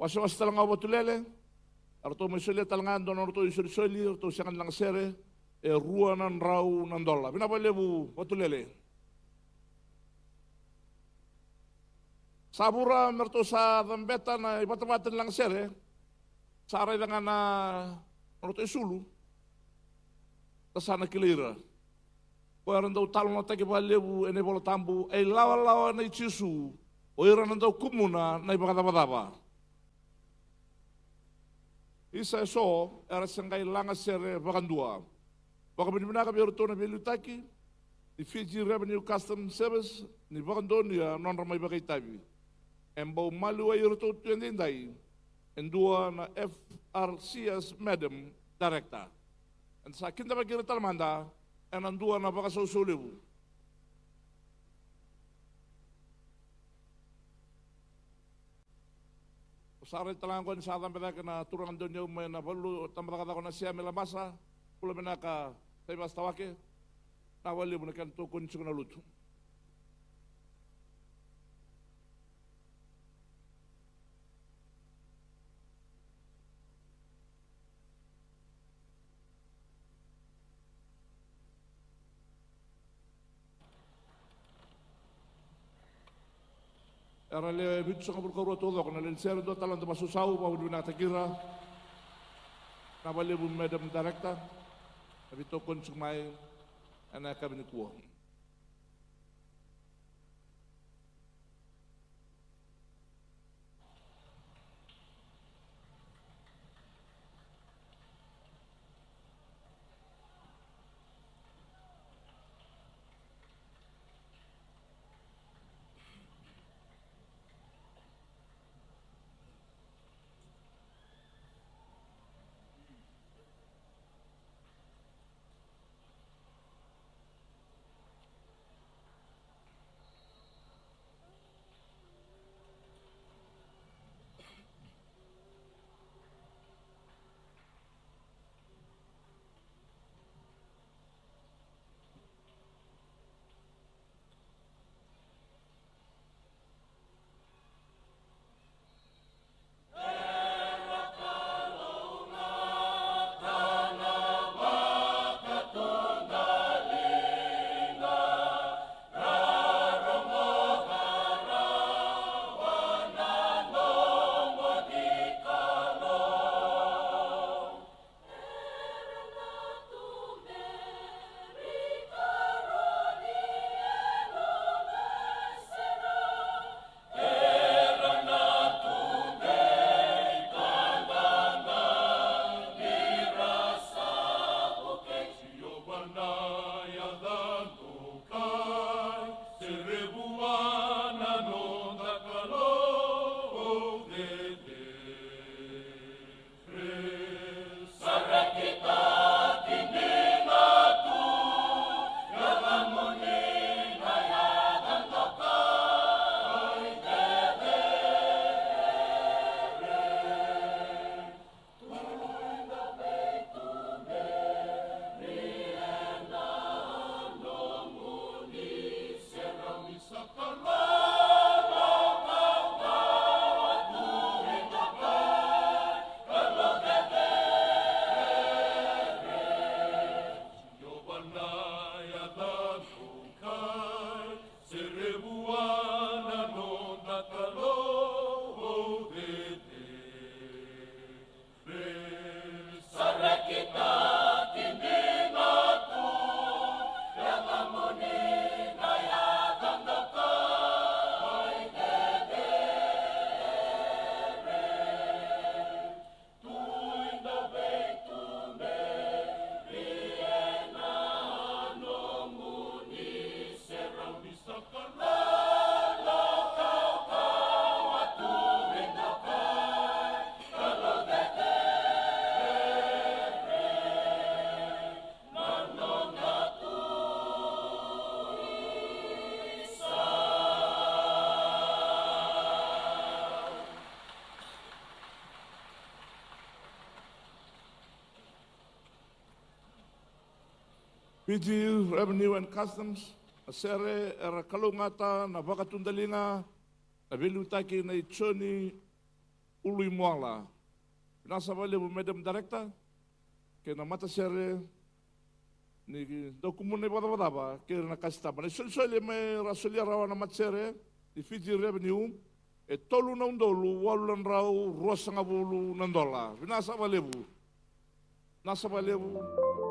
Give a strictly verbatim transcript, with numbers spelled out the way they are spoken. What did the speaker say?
Wasewase tale ga o Vatulele, eratou mai solia tale ga e dua na nodratou isolisoli, eratou sega ni lagasere, e rua na drau na dola. Vinaka vakalevu Vatulele. Sa vura me ratou sa cabeta na ivatavata ni lagasere, sa raica ga na nodratou isulu, da sa na kilai ira. Ko era dau talanoataki vakalevu ena iVola Tabu, e ilawalawa nei Jisu, o ira na dau kumuna na ivakacavacava. Isa eso era se qai lagasere vakadua. Vakavinavinaka vei iratou na veiliutaki ni Fiji Revenue Customs Service ni vakadonuya nodra mai vakaitavi. E bau maliwai iratou tu edaidai e dua na F R C S Madam Director. Eda sa kidavaki ira tale mada ena dua na vakasausau levu. Au sa raica tale ga qo ni sa cabe cake na turaga doniyau mai na valu tabacakacaka o Nasea mai Labasa. Bula vinaka Saivas Tawake. Vinaka vakalevu na kena tokoni tiko na lotu. Era le vitusagavulu ka rua taucoko na lenisere, dua tale na dau vakasausau, vakavinavinakataki ira. Vinaka vakalevu Madam Director na veitokoni tiko mai ena yakavi nikua. Fiji Revenue and Customs, na sere era kalougata na vakatudaliga, na veiliutaki nei Joni Uluimoala. Vinaka saka vakalevu Madam Director kei na matasere ni Daukumuna, Ivacavacava kei ira na Kasitaba. Na isolisoli me ra solia rawa na matasere ni Fiji Revenue e tolu na udolu walu na drau ruasagavulu na dola. Vinaka saka vakalevu. Vinaka saka vakalevu.